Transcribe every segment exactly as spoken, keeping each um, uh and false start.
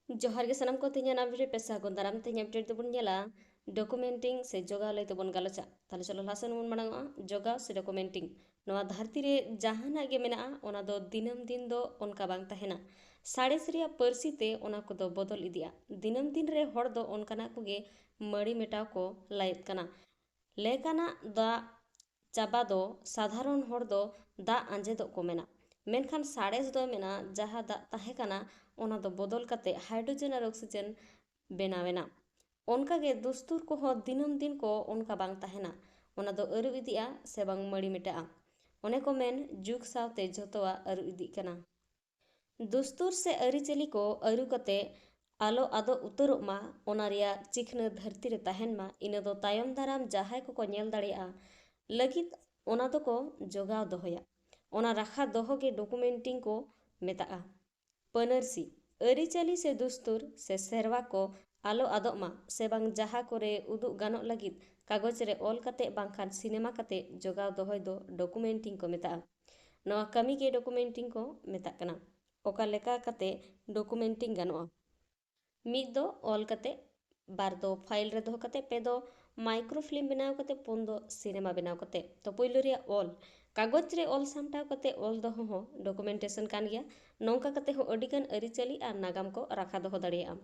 ᱡᱚᱦᱟᱨ ᱜᱮ ᱥᱟᱱᱟᱢ ᱠᱚ, ᱛᱮᱦᱮᱧᱟᱜ ᱱᱟᱣᱟ video ᱨᱮ ᱯᱮ ᱥᱟᱹᱜᱩᱱ ᱫᱟᱨᱟᱢ᱾ ᱛᱮᱦᱮᱧᱟᱜ video ᱨᱮᱫᱚ ᱵᱚᱱ ᱧᱮᱞᱟ documenting ᱥᱮ ᱡᱚᱜᱟᱣ ᱞᱟᱹᱭ ᱛᱮᱵᱚᱱ ᱜᱟᱞᱚᱪᱟ᱾ ᱛᱟᱦᱞᱮ ᱪᱚᱞᱚ ᱞᱟᱦᱟ ᱥᱮᱱ ᱵᱚᱱ ᱢᱟᱲᱟᱝᱚᱜᱼᱟ᱾ ᱡᱚᱜᱟᱣ ᱥᱮ documenting, ᱱᱚᱣᱟ ᱫᱷᱟᱹᱨᱛᱤ ᱨᱮ ᱡᱟᱦᱟᱱᱟᱜ ᱜᱮ ᱢᱮᱱᱟᱜᱼᱟ, ᱚᱱᱟ ᱫᱚ ᱫᱤᱱᱟᱹᱢ ᱫᱤᱱ ᱫᱚ ᱚᱱᱠᱟ ᱵᱟᱝ ᱛᱟᱦᱮᱱᱟ᱾ ᱥᱟᱬᱮᱥ ᱨᱮᱭᱟᱜ ᱯᱟᱹᱨᱥᱤ ᱛᱮ ᱚᱱᱟ ᱠᱚᱫᱚ ᱵᱚᱫᱚᱞ ᱤᱫᱤᱜᱼᱟ᱾ ᱫᱤᱱᱟᱹᱢ ᱫᱤᱱ ᱨᱮ ᱦᱚᱲ ᱫᱚ ᱚᱱᱠᱟᱱᱟᱜ ᱠᱚᱜᱮ ᱢᱟᱹᱲᱤ ᱢᱮᱴᱟᱣ ᱠᱚ ᱞᱟᱭᱮᱫ ᱠᱟᱱᱟ᱾ ᱞᱮᱠᱟᱱᱟᱜ ᱫᱟᱜ ᱪᱟᱵᱟ ᱫᱚ ᱥᱟᱫᱷᱟᱨᱚᱱ ᱦᱚᱲ ᱫᱚ ᱫᱟᱜ ᱟᱸᱡᱮᱫᱚᱜ ᱠᱚ ᱢᱮᱱᱟ, ᱢᱮᱱᱠᱷᱟᱱ ᱥᱟᱬᱮᱥ ᱫᱚᱭ ᱢᱮᱱᱟ ᱡᱟᱦᱟᱸ ᱫᱟᱜ ᱛᱟᱦᱮᱸ ᱠᱟᱱᱟ, ᱚᱱᱟ ᱫᱚ ᱵᱚᱫᱚᱞ ᱠᱟᱛᱮ hydrogen ᱟᱨ oxygen ᱵᱮᱱᱟᱣ ᱮᱱᱟ᱾ ᱚᱱᱠᱟᱜᱮ ᱫᱩᱥᱛᱩᱨ ᱠᱚᱦᱚᱸ ᱫᱤᱱᱟᱹᱢ ᱫᱤᱱ ᱠᱚ ᱚᱱᱠᱟ ᱵᱟᱝ ᱛᱟᱦᱮᱱᱟ, ᱚᱱᱟ ᱫᱚ ᱟᱹᱨᱩ ᱤᱫᱤᱜᱼᱟ ᱥᱮ ᱵᱟᱝ ᱢᱟᱹᱲᱤ ᱢᱮᱴᱟᱜᱼᱟ᱾ ᱚᱱᱮ ᱠᱚ ᱢᱮᱱ, ᱡᱩᱜᱽ ᱥᱟᱶᱛᱮ ᱡᱷᱚᱛᱚᱣᱟᱜ ᱟᱹᱨᱩ ᱤᱫᱤᱜ ᱠᱟᱱᱟ᱾ ᱫᱩᱥᱛᱩᱨ ᱥᱮ ᱟᱹᱨᱤᱪᱟᱹᱞᱤ ᱠᱚ ᱟᱹᱨᱩ ᱠᱟᱛᱮ ᱟᱞᱚ ᱟᱫᱚᱜ ᱩᱛᱟᱹᱨᱚᱜ ᱢᱟ, ᱚᱱᱟ ᱨᱮᱭᱟᱜ ᱪᱤᱠᱷᱱᱟᱹ ᱫᱷᱟᱹᱨᱛᱤ ᱨᱮ ᱛᱟᱦᱮᱱ ᱢᱟ, ᱤᱱᱟᱹ ᱫᱚ ᱛᱟᱭᱚᱢ ᱫᱟᱨᱟᱢ ᱡᱟᱦᱟᱸᱭ ᱠᱚᱠᱚ ᱧᱮᱞ ᱫᱟᱲᱮᱭᱟᱜᱼᱟ ᱞᱟᱹᱜᱤᱫ ᱚᱱᱟ ᱫᱚᱠᱚ ᱡᱚᱜᱟᱣ ᱫᱚᱦᱚᱭᱟ᱾ ᱚᱱᱟ ᱨᱟᱠᱷᱟ ᱫᱚᱦᱚ ᱜᱮ documenting ᱠᱚ ᱢᱮᱛᱟᱜᱼᱟ᱾ ᱯᱟᱹᱱᱟᱹᱨᱥᱤ, ᱟᱹᱨᱤᱪᱟᱹᱞᱤ ᱥᱮ ᱫᱩᱥᱛᱩᱨ ᱥᱮ ᱥᱮᱨᱣᱟ ᱠᱚ ᱟᱞᱚ ᱟᱫᱚᱜ ᱢᱟ ᱥᱮ ᱵᱟᱝ ᱡᱟᱦᱟᱸ ᱠᱚᱨᱮ ᱩᱫᱩᱜ ᱜᱟᱱᱚᱜ ᱞᱟᱹᱜᱤᱫ ᱠᱟᱜᱚᱡᱽ ᱨᱮ ᱚᱞ ᱠᱟᱛᱮ ᱵᱟᱝᱠᱷᱟᱱ ᱥᱤᱱᱮᱢᱟ ᱠᱟᱛᱮ ᱡᱚᱜᱟᱣ ᱫᱚᱦᱚᱭ ᱫᱚ documenting ᱠᱚ ᱢᱮᱛᱟᱜᱼᱟ᱾ ᱱᱚᱣᱟ ᱠᱟᱹᱢᱤ ᱜᱮ documenting ᱠᱚ ᱢᱮᱛᱟᱜ ᱠᱟᱱᱟ᱾ ᱚᱠᱟ ᱞᱮᱠᱟ ᱠᱟᱛᱮ documenting ᱜᱟᱱᱚᱜᱼᱟ? ᱢᱤᱫ ᱫᱚ ᱚᱞ ᱠᱟᱛᱮ, ᱵᱟᱨ ᱫᱚ file ᱨᱮ ᱫᱚᱦᱚ ᱠᱟᱛᱮ, ᱯᱮ ᱫᱚ microfilm ᱵᱮᱱᱟᱣ ᱠᱟᱛᱮ, ᱯᱩᱱ ᱫᱚ ᱥᱤᱱᱮᱢᱟ ᱵᱮᱱᱟᱣ ᱠᱟᱛᱮ᱾ ᱛᱚ ᱯᱳᱭᱞᱳ ᱨᱮᱭᱟᱜ ᱚᱞ, ᱠᱟᱜᱚᱡᱽ ᱨᱮ ᱚᱞ ᱥᱟᱢᱴᱟᱣ ᱠᱟᱛᱮ ᱚᱞ ᱫᱚᱦᱚ ᱦᱚᱸ documentation ᱠᱟᱱ ᱜᱮᱭᱟ᱾ ᱱᱚᱝᱠᱟ ᱠᱟᱛᱮ ᱦᱚᱸ ᱟᱹᱰᱤᱜᱟᱱ ᱟᱹᱨᱤᱪᱟᱹᱞᱤ ᱟᱨ ᱱᱟᱜᱟᱢ ᱠᱚ ᱨᱟᱠᱷᱟ ᱫᱚᱦᱚ ᱫᱟᱲᱮᱭᱟᱜᱼᱟ᱾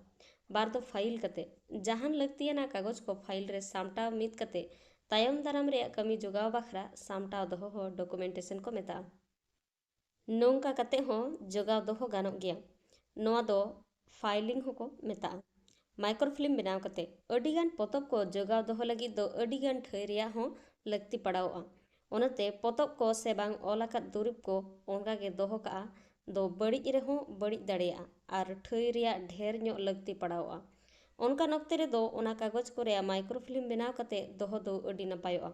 ᱵᱟᱨ ᱫᱚ file ᱠᱟᱛᱮ, ᱡᱟᱦᱟᱱ ᱞᱟᱹᱠᱛᱤᱭᱟᱱᱟᱜ ᱠᱟᱜᱚᱡᱽ ᱠᱚ file ᱨᱮ ᱥᱟᱢᱴᱟᱣ ᱢᱤᱫ ᱠᱟᱛᱮ ᱛᱟᱭᱚᱢ ᱫᱟᱨᱟᱢ ᱨᱮᱭᱟᱜ ᱠᱟᱹᱢᱤ ᱡᱚᱜᱟᱣ ᱵᱟᱠᱷᱨᱟ ᱥᱟᱢᱴᱟᱣ ᱫᱚᱦᱚ ᱦᱚᱸ documentation ᱠᱚ ᱢᱮᱛᱟᱜᱼᱟ᱾ ᱱᱚᱝᱠᱟ ᱠᱟᱛᱮ ᱦᱚᱸ ᱡᱚᱜᱟᱣ ᱫᱚᱦᱚ ᱜᱟᱱᱚᱜ ᱜᱮᱭᱟ᱾ ᱱᱚᱣᱟ ᱫᱚ filing ᱦᱚᱸᱠᱚ ᱢᱮᱛᱟᱜᱼᱟ᱾ Microfilm ᱵᱮᱱᱟᱣ ᱠᱟᱛᱮ, ᱟᱹᱰᱤᱜᱟᱱ ᱯᱚᱛᱚᱵ ᱠᱚ ᱡᱚᱜᱟᱣ ᱫᱚᱦᱚ ᱞᱟᱹᱜᱤᱫ ᱫᱚ ᱟᱹᱰᱤᱜᱟᱱ ᱴᱷᱟᱹᱭ ᱨᱮᱭᱟᱜ ᱦᱚᱸ ᱞᱟᱹᱠᱛᱤ ᱯᱟᱲᱟᱣᱚᱜᱼᱟ᱾ ᱚᱱᱟᱛᱮ ᱯᱚᱛᱚᱵ ᱠᱚ ᱥᱮ ᱵᱟᱝ ᱚᱞ ᱟᱠᱟᱫ ᱫᱩᱨᱤᱵᱽ ᱠᱚ ᱚᱱᱠᱟ ᱜᱮ ᱫᱚᱦᱚ ᱠᱟᱜᱼᱟ ᱫᱚ ᱵᱟᱹᱲᱤᱡ ᱨᱮᱦᱚᱸ ᱵᱟᱹᱲᱤᱡ ᱫᱟᱲᱮᱭᱟᱜᱼᱟ ᱟᱨ ᱴᱷᱟᱹᱭ ᱨᱮᱭᱟᱜ ᱰᱷᱮᱨ ᱧᱚᱜ ᱞᱟᱹᱠᱛᱤ ᱯᱟᱲᱟᱣᱚᱜᱼᱟ᱾ ᱚᱱᱠᱟᱱ ᱚᱠᱛᱮ ᱨᱮᱫᱚ ᱚᱱᱟ ᱠᱟᱜᱚᱡᱽ ᱠᱚ ᱨᱮᱭᱟᱜ microfilm ᱵᱮᱱᱟᱣ ᱠᱟᱛᱮ ᱫᱚᱦᱚ ᱫᱚ ᱟᱹᱰᱤ ᱱᱟᱯᱟᱭᱚᱜᱼᱟ᱾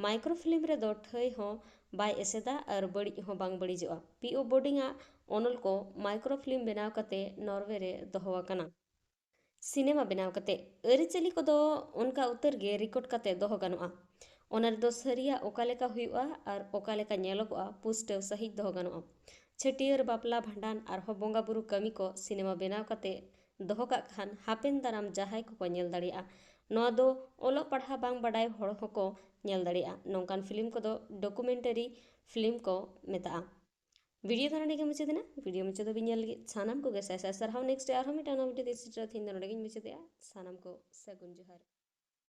Microfilm ᱨᱮᱫᱚ ᱴᱷᱟᱹᱭ ᱦᱚᱸ ᱵᱟᱭ ᱮᱥᱮᱫᱟ ᱟᱨ ᱵᱟᱹᱲᱤᱡ ᱦᱚᱸ ᱵᱟᱝ ᱵᱟᱹᱲᱤᱡᱚᱜᱼᱟ᱾ ᱯᱤ ᱳ ᱵᱳᱨᱰᱤᱝ ᱟᱜ ᱚᱱᱚᱞ ᱠᱚ microfilm ᱵᱮᱱᱟᱣ ᱠᱟᱛᱮ ᱱᱚᱨᱣᱮ ᱨᱮ ᱫᱚᱦᱚ ᱟᱠᱟᱱᱟ᱾ ᱥᱤᱱᱮᱢᱟ ᱵᱮᱱᱟᱣ ᱠᱟᱛᱮ, ᱟᱹᱨᱤᱪᱟᱹᱞᱤ ᱠᱚᱫᱚ ᱚᱱᱠᱟ ᱩᱛᱟᱹᱨ ᱜᱮ record ᱠᱟᱛᱮ ᱫᱚᱦᱚ ᱜᱟᱱᱚᱜᱼᱟ᱾ ᱚᱱᱟ ᱨᱮᱫᱚ ᱥᱟᱹᱨᱤᱭᱟᱜ ᱚᱠᱟ ᱞᱮᱠᱟ ᱦᱩᱭᱩᱜᱼᱟ ᱟᱨ ᱚᱠᱟ ᱞᱮᱠᱟ ᱧᱮᱞᱚᱜᱚᱜᱼᱟ, ᱯᱩᱥᱴᱟᱹᱣ ᱥᱟᱹᱦᱤᱡ ᱫᱚᱦᱚ ᱜᱟᱱᱚᱜᱼᱟ᱾ ᱪᱷᱟᱹᱴᱭᱟᱹᱨ, ᱵᱟᱯᱞᱟ, ᱵᱷᱟᱸᱰᱟᱱ ᱟᱨᱦᱚᱸ ᱵᱚᱸᱜᱟ ᱵᱩᱨᱩ ᱠᱟᱹᱢᱤ ᱠᱚ ᱥᱤᱱᱮᱢᱟ ᱵᱮᱱᱟᱣ ᱠᱟᱛᱮ ᱫᱚᱦᱚ ᱠᱟᱜ ᱠᱷᱟᱱ ᱦᱟᱯᱮᱱ ᱫᱟᱨᱟᱢ ᱡᱟᱦᱟᱸᱭ ᱠᱚᱠᱚ ᱧᱮᱞ ᱫᱟᱲᱮᱭᱟᱜᱼᱟ᱾ ᱱᱚᱣᱟ ᱫᱚ ᱚᱞᱚᱜ ᱯᱟᱲᱦᱟᱣ ᱵᱟᱝ ᱵᱟᱰᱟᱭ ᱦᱚᱲ ᱦᱚᱸᱠᱚ ᱧᱮᱞ ᱫᱟᱲᱮᱭᱟᱜᱼᱟ᱾ ᱱᱚᱝᱠᱟᱱ ᱯᱷᱤᱞᱢ ᱠᱚᱫᱚ ᱰᱚᱠᱩᱢᱮᱱᱴᱟᱨᱤ ᱯᱷᱤᱞᱢ ᱠᱚ ᱢᱮᱛᱟᱜᱼᱟ᱾ ᱵᱷᱤᱰᱤᱭᱳ ᱫᱚ ᱱᱚᱰᱮ ᱜᱮ ᱢᱩᱪᱟᱹᱫ ᱮᱱᱟ᱾ ᱵᱷᱤᱰᱤᱭᱳ ᱢᱩᱪᱟᱹᱫ ᱫᱷᱟᱹᱵᱤᱡ ᱧᱮᱞ ᱞᱟᱹᱜᱤᱫ ᱥᱟᱱᱟᱢ ᱠᱚᱜᱮ ᱥᱟᱭ ᱥᱟᱭ ᱥᱟᱨᱦᱟᱣ᱾ ᱱᱮᱠᱥᱴ ᱟᱨᱦᱚᱸ ᱢᱤᱫᱴᱟᱝ ᱱᱟᱣᱟ ᱵᱷᱤᱰᱤᱭᱳ ᱛᱮ ᱥᱮᱴᱮᱨ ᱛᱮᱦᱮᱧ ᱫᱚ ᱱᱚᱰᱮ ᱜᱤᱧ ᱢᱩᱪᱟᱹᱫᱮᱜᱼᱟ᱾ ᱥᱟᱱᱟᱢ ᱠᱚ ᱥᱟᱹᱜᱩᱱ ᱡᱚᱦᱟᱨ᱾